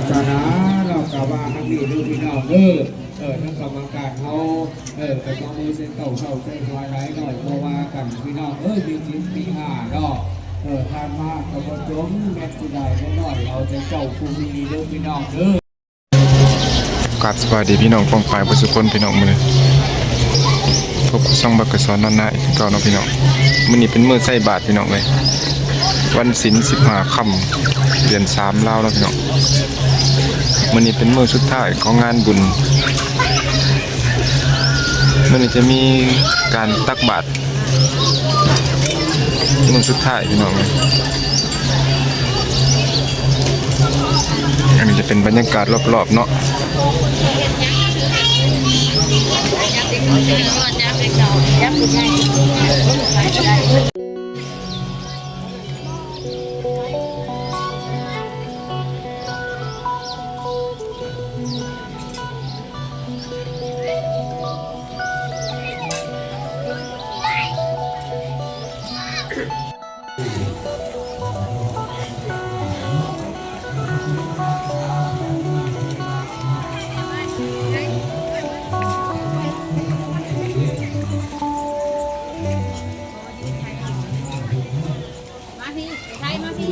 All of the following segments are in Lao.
ສາລາເນາະ ກະວ່າທາງນີ້ເດີພີ່ນ້ອງເດີ ເອີ ທາງກຳມະການເຮົາ ເອີ ກະຍົກມືເຊັນເກົ້າເຊົາເຊັນຮວາຍຫຼາຍໜ້ອຍ ບໍ່ວ່າກັນພີ່ນ້ອງເອີຍ ມີສິນມີຫ້າເນາະ ເອີ ທານມາກະບໍ່ຈົມ ແມ່ນຊິໄດ້ນ້ອຍເອົາໃຈເຈົ້າຜູ້ມີເດີພີ່ນ້ອງເດີ. ກາບສະບາຍດີພີ່ນ້ອງປ້ອງປາຍເບິດສູ່ຄົນພີ່ນ້ອງ ມື້ນີ້ພົບກັບຊ່ອງບັກກະສອນນອນນາອີກຄືເກົ່າເນາະພີ່ນ້ອງ. ມື້ນີ້ເປັນມື້ໃສ່ບາດພີ່ນ້ອງເອີຍ ວັນສິນສິບຫ້າຄ່ຳ ເດືອນສາມລາວເນາະພີ່ນ້ອງ. ມື້ນີ້ເປັນມື້ສຸດທ້າຍຂອງງານບຸນ ມື້ນີ້ຈະມີການຕັກບາດ ມື້ສຸດທ້າຍພີ່ນ້ອງເອີຍ. ອັນນີ້ຈະເປັນບັນຍາກາດລອບໆເນາະ. ມາພີ້ ໄປໄທມາພີ້.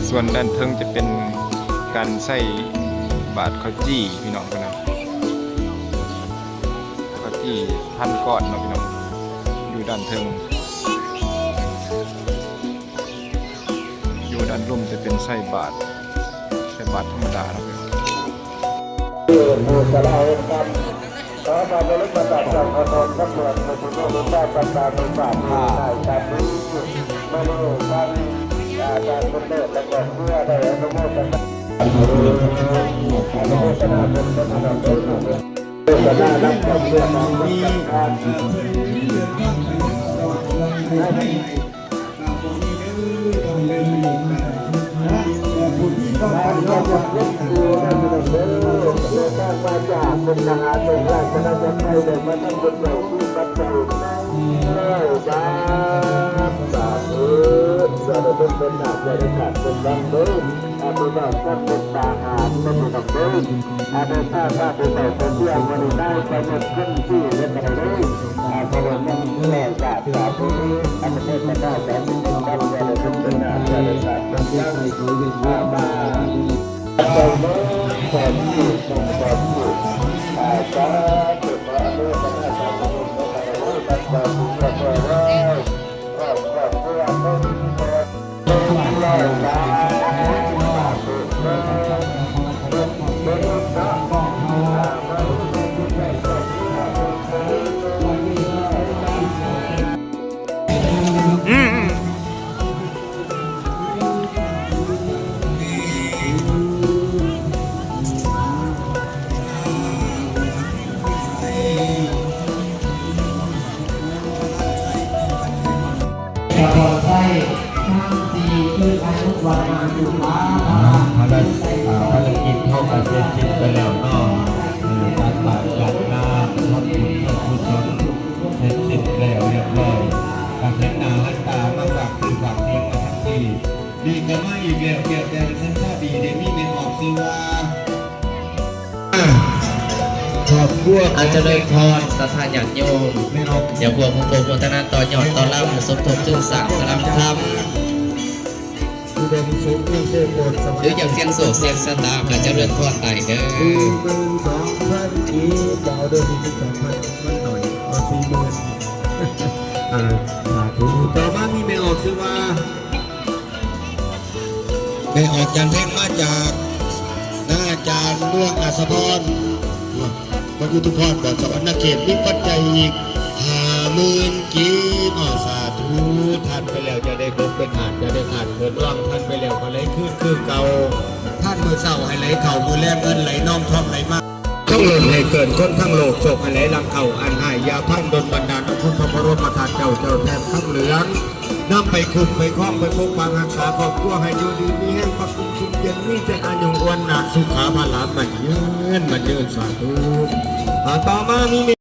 ສ່ວນດ້ານເທິງຈະເປັນການໃສ່ບາດເຂົ້າຈີ່ ພີ່ນ້ອງເພິ່ນນະ. ເຂົ້າຈີ່ພັນກ້ອນເນາະພີ່ນ້ອງ ຢູ່ດ້ານເທິງ. ຢູ່ດ້ານລຸ່ມຈະເປັນໃສ່ບາດ ໃສ່ບາດທຳມະດາເນາະພີ່ນ້ອງ. ຂໍບາດລະລຶກມາຈາກເຈົ້າພະນມ ນຳເມືອງ ພະພຸດທະຮູບ ປະສາດ ປະສາດ ໃນການນີ້ ມະໂນ ທາງ ອາຈານບຸນເລີດ ແລະ ຄອບຄົວ ໄດ້ອະນຸໂມທະນາ ອະນຸໂມທະນາບຸນ ນຳເດີ ໂມທະນານຳຄອບຄົວ ຂອງຄົນສຳຄັນ ມາຈາກເປັນມະຫາສົງ ລາຊະອານາຈັກໄທ ໄດ້ມາທຳບຸນໃຫຍ່ທີ່ປັດໄຈ ຮ້ອຍບາດ ສາທຸ ຢ່າໄດ້ເປັນເປັນໜ້າ ຢ່າໄດ້ຂາດເປັນວັນເດີ ອາ ພີ່ນ້ອງທັງມຸກດາຫານ ແມ່ນບໍ່ນ້ອງເດີ ອາ ໄດ້ຊາບວ່າຜູ້ເຖົ້າຜູ້ເຖົ້າ ມື້ນີ້ໄດ້ປະໂຫຍດຂຶ້ນທີ່ເຮັດໃດເດີ ອາ ພະເດຊແມ່ ແມ່ ສາທຸ ອາ ເທດສະດາ ສາທຸ ອາ ມາ ສະບອນໄຊ ທັງສີ່ ຄືອາຍຸ ວັນນະ ສຸຂະ ພະລະ ພະລະ ພາລະກິດເຮົາກະເສັດສິ້ນໄປແລ້ວເນາະ ເອີ ຕັກບາດ ຈັດນ້ຳ ທຳບຸນ ທຳກຸສົນ ເສັດສິ້ນແລ້ວຮຽບຮ້ອຍ ກະເຫັນໜ້າຫັນຕາມາຝາກຊື່ຝາກສຽງມາທັງທີ່ ນີ້ກະມາອີກແລ້ວ ແກ້ວແຕ່ງສັນຊາດີ ໄດ້ມີແມ່ອອກຊື່ວ່າ ຄອບຄົວ ອາ ຈະເລີນພອນ ສັດທາຍາດໂຍມ ແມ່ອອກ ຢາກຮ່ວມໂພກໂມທະນາຕໍ່ຍອດຕໍ່ລຳ ສົມທົບທຶນສ້າງສະຫຼາງທຳ ອຸດົມສຸກ ມີເຊໂກນ ຫຼືຢາກສ່ຽງໂຊກສ່ຽງຊະຕາ ກະຈະເລີນພອນໄດ້ເດີ ສີ່ໝື່ນສອງພັນກີບ ບໍ່ເອົາເດີ ສີ່ສິບສອງພັນ ມັນໜ້ອຍ ເອົາສີ່ໝື່ນ ອາ ສາທຸ ຕໍ່ມາມີແມ່ອອກຊື່ວ່າ ແມ່ອອກຈານເພັງມາຈາກນາຈານເມືອງອາດສະພອນ ເມືອງອຸທຸມພອນ ແຂວງສະຫວັນນະເຂດ ມີປັດໄຈອີກຫ້າໝື່ນກີບ ເນາະ ສາທຸ ທານໄປແລ້ວຢ່າໄດ້ກົບໄປຂາດ ຢ່າໄດ້ຂາດເຂີນວາງ ທານໄປແລ້ວກໍໄຫຼຄືນຄືເກົ່າ ທານມື້ເຊົ້າໃຫ້ໄຫຼເຂົ້າ ມື້ແລງເງິນໄຫຼນອງ ທອງໄຫຼມາ ທັງລົ້ນໃຫ້ເກີນ ຄົນທັງໂລກໂຊກໃຫ້ໄຫຼຫຼັ່ງເຂົ້າ ອັນຮ້າຍຢ່າພັງ ດົນບັນດານ ອົງຄຸນພະບໍລົມມະທາດເຈົ້າ ເຈົ້າແທນຄຳເຫຼືອງ ນຳໄປຄຸ້ມໄປຄອງ ໄປປົກປັກຮັກສາຄອບຄົວ ໃຫ້ຢູ່ດີມີແຮງ ພະຄຸນຊຸ່ມເຢັນ ມີແຕ່ອາຍຸວັນນະ ສຸຂະພະລະ ໝັ້ນຍືນ ໝັ້ນຍືນ ສາທຸ. ອ່າ ຕໍ່ມາມີ